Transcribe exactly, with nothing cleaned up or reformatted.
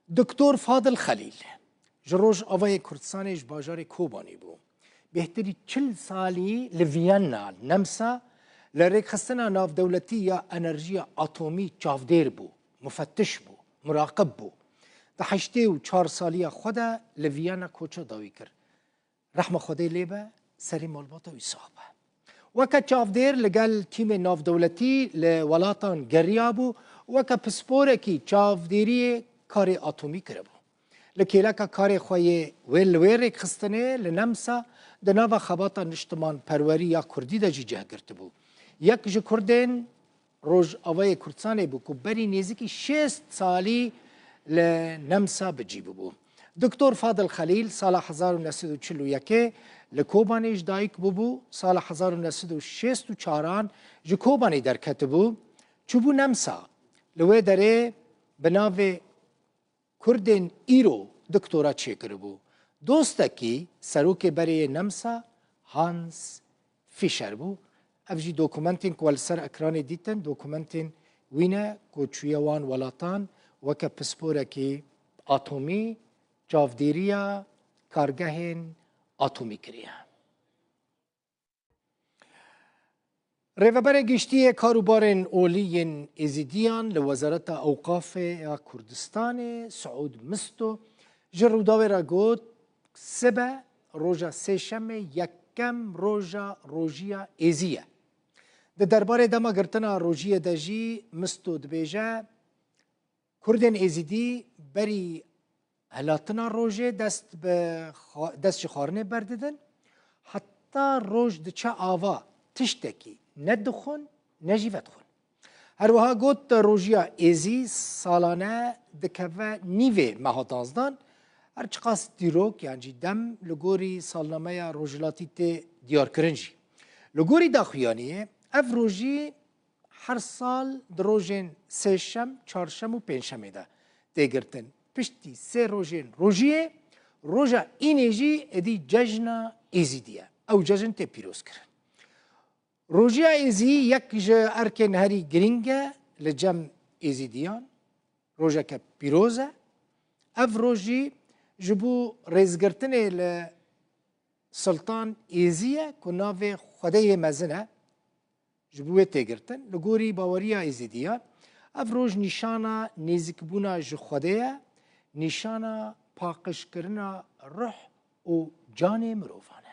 Doktor Fadil Xelîl ji Rojavayê Kurdistanê ji bajarê Kobanê bû. Bêhtirî çil salî li Viyana, Nemsa, li rêkxistina navdewletî ya enerjiya atomî çavdêr bû, mufettiş bû, muraqib bû. Di heştê û çar saliya xwe de li Viyana koça dawî kir. Rehma Xwedê lê be, serê malbata wî sax be. Weke çavdêr li gel tîmê navdewletî li welatan geriyabû, weke pisporekî çavdêriyê karê atomî kiribû. Li kêleka karê xwe yê wê li wê rêkxistinê li Nemsa di nava xebata niştimanperwerî ya Kurdî de jî cih girtibû. Yek ji Kurdên Rojavayê Kurdistanê bû ku berî nêzîkî şêst salî li Nemsa bi cî bûbû. Doktor Fadil Xelîl sala hezar û neh sed û çil û yekê li Kobanê ji dayik bûbû, sala hezar û neh sed û şêst û çaran ji Kobanê derketibû, çûbû Nemsa. Li wê derê bi navê Kurdên îro doktora çêkiribû. Dostekî serokê berê yê Nemsa Hans Fischer bû. Ev jî dokumentên ku we li ser ekranê dîtin, dokumentên wî ne ku çûye wan welatan weke pisporekî atomî, çavdêriya kargehên atomî kiriye. Rêveberê Giştî yê Karûbarên Olî yên Êzîdiyan li Wezareta Ewqafê ya Kurdistanê, Siûd Misto, ji Rûdawê re got, sibe, roja Sêşemê, yekem roja Rojiya Êzî ye. Di derbarê dema girtina rojiyê de jî Misto dibêje, Kurdên Êzîdî berî hilatina rojê dest bi xwa-, dest ji xwarinê berdidin, heta roj diçe ava tiştekî ne dixwin, ne jî vedixwin. Her wiha got, rojiya Êzî salane dikeve nîvê meha danzdan, her çiqas dîrok yan jî dem li gorî salnameya rojhilatî tê diyarkirin jî. Li gorî daxuyaniyê, ev rojî her sal di rojên sêşem, çarşem û pêncşemê de tê girtin. Piştî sê rojên rojiyê, roja înê jî êdî cejna Êzîdî ye. Ew cejn tê pîroz kirin. Rojiya Êzî yek ji erkên herî girîng e li cem Êzîdiyan. Rojeke pîroz e. Ev roj jî ji bo rêzgirtinê li Siltan Êzî ye ku navê Xwedê yê mezin e. Ji bo wê tê girtin. Li gorî baweriya Êzîdiyan, ev roj nîşana nêzîkbûna ji Xwedê ye, nîşana paqijkirina ruh û canê mirovan